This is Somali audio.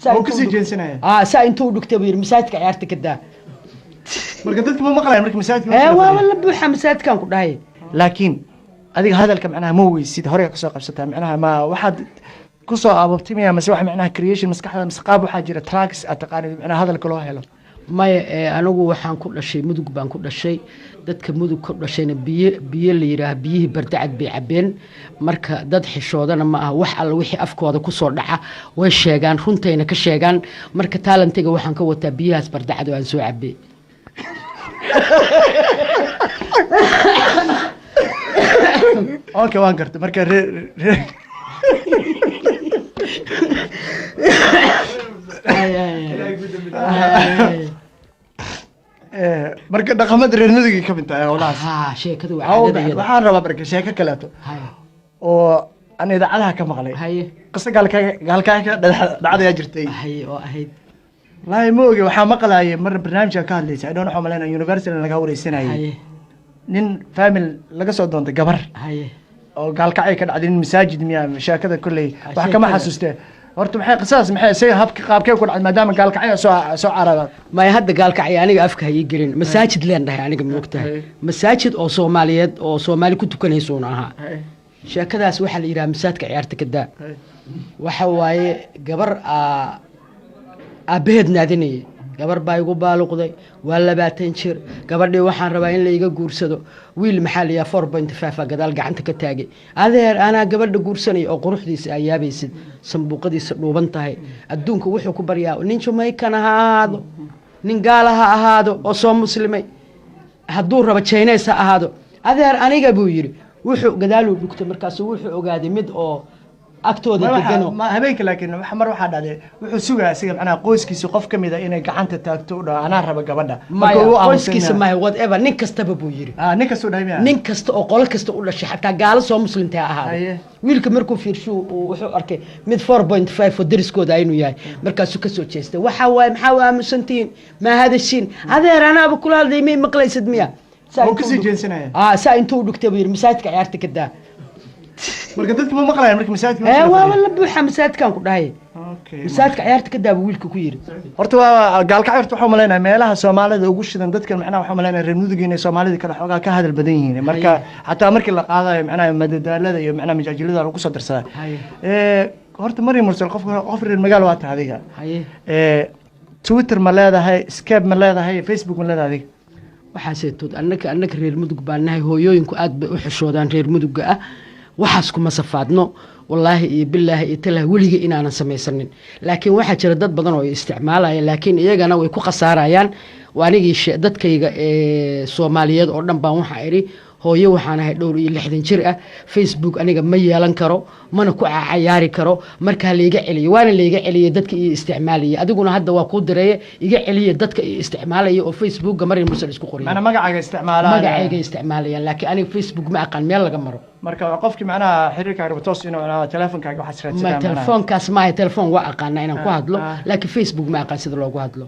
Saa Oo intuu kasii jeesanaya. Aa, saa intuu dhigtay buu yidhi, "Masaajidka ciyaarta ka daa." Marka dadka ma maqlayan marka masaajidka Ee, meesha la waaba fadhiyo. la buuxa masaajidkan ku dhahay. Laakiin adiga hadalka macnaha ma weysid, horey kasoo qabsataa, macnaha ma waxaad kusoo aababtay miya, mase wax macnaha creation maskaxda, mise qaab waxaa jira tracks aad taqaanid macnaha hadalka loo helo? Maya, ee anigu waxaan ku dhashay Mudug baan ku dhashay. Dadka Mudug ku dhashayna biyo la yidhaah biyihii Bardacad bay cabeen. Marka dad xishoodana ma aha. Wax alla wixii afkooda kusoo dhaca way sheegaan, runtayna ka sheegaan. Marka talentiga waxaan ka wataa biyahaas Bardacad oo aan soo cabay. Okay, waan gartay. Marka reer marka dhaqamada reer Mudugay ka mid tahay howlahaas. Haa, sheekadu waa caadada iyada. Waxaan rabaa marka sheeko kaleeto oo aan idaacadaha ka maqlay. Qiso gaalkaa ka dhacdayaa jirtay. Haye, oo ahayd? Wallaahi ma ogi, waxaa maqlaayay mar barnaamijka ka hadlaysa, I don't know, waxaan malaynaya Universal in laga wareysanayay. Nin family laga soo doontay gabar oo gaalkacay ka dhacday, nin masaajid miya sheekada kolley wax kama Sheekada. xasuustee. Horta maxay qisadaas, maxay isaga habka qaabkee ku dhacday, maadaama gaalkacay soo carara? Maya, hadda gaalkacay aniga afka ha ii gelin. Masaajid leen dhahay aniga, moogtahay, masaajid oo Soomaaliyeed oo Soomaali ku tukanaysuuna ahaa. Sheekadaas waxaa la yidhaha masaajidka ciyaarta ka daa. Waxa waaye gabar aabbaheed naadinayay, "Gabar baa igu baaluqday, waa 20 jir gabadhii, waxaan rabaa in la iga guursado." Wiil maxaa la yidhaha 4.5 a gadaal gacanta ka taagay, "Adeer, anaa gabadha guursanaya," oo quruxdiisa aa yaabaysid, sambuuqadiisa dhuuban tahay. Adduunka wuxuu ku baryaa, nin Jamaican ha ahaado, nin gaala ha ahaado oo soo muslimay, hadduu rabo Chinese ha ahaado, "Adeer, aniga," buu yidhi. Wuxuu gadaaluu dhugtay, markaasu wuxuu ogaaday mid oo agtooda degano. Ma habeenka, laakiin mar waxaa dhacday wuxuu sugaa isaga macnaha qoyskiisa qof ka mid a inay gacanta taagto, u dhaho, "Anaa raba gabadha." Marka Maya, uu aamusay qoyskiisa miya? Maya, whatever, nin kastaba buu yidhi. Ah, nin kastuu dhahay miya? Nin kasta oo qolo kasta u dhashay, xataa gaalo soo muslimtay ha ahaado. Wiilka markuu fiirshu wuxuu arkay mid 4.5 oo deriskooda inuu yahay. Markaasuu kasoo jeestay, "Waxa waaye, maxaa u aamusantihiin? Ma hadashiin? Adeer, anaaba kula hadlay, may maqlaysid miya?" Saa Oo intuu kasii jeesanaya. Aa, saa intuu dhugtay buu yidhi, "Masaajidka ciyaarta ka daa." Marka dadka ma maqlayan marka masaajidka meesha Ee, la waaba fadhiyo. la buuxa masaajidkan ku dhahay. "Masaajidka ciyaarta ka daa," buu wiilka ku yidhi. Horta waa gaalkacyo. Horta waxaan umaleynaya meelaha Soomaalida ugu shidan dadkan, macnaha waxaan umaleynaya reer Mudug inay Soomaalida kale xoogaa ka hadal badan yihiin. Marka xataa markii la qaadayo macnaha madadaalada iyo macnaha majaajilada lagu soo darsadaa. Horta Maryam Mursal, qof reer magaal waa tahay adiga. Twitter ma leedahay, Skype ma leedahay, Facebook ma leedahay adiga? Waxaaseetood annaka reer Mudug baan nahay. Hooyooyinku aad bay u xishoodaan reer Muduga ah. Waxaas kuma safaadno, wallaahi iyo bilaahi iyo talahi, weliga inaanan samaysanin. Laakiin waxaa jira dad badan oo ay isticmaalaya, laakiin iyagana way ku khasaarayaan. Waa anigii dadkayga ee Soomaaliyeed oo dhan baan waxaa idhi, hooyo waxaan ahay dhowr iyo 60 jir ah, Facebook aniga ma yeelan karo, mana ku cayaari karo. Markaa layga celiyo, waana layga celiyey dadka iyo isticmaalaya. Adiguna hadda waa kuu direeye, iga celiya dadka iyo isticmaalaya oo Facebooka Maryam Mursal isku qoriya. Macnaa magacaaga isticmaalaan. Magacayga isticmaalayaan, laakiin aniga Facebook ma aqaan meel laga maro. Marka qofkii macnaha xiriirkaaga rabo toos inuu macnaha teleefonkaaga waxaas Ma raadsadaa macnaha. Telefoonkaas maaha, telefoon waa aqaanaa inaan ku hadlo, laakiin Facebook ma aqaan sida loogu hadlo.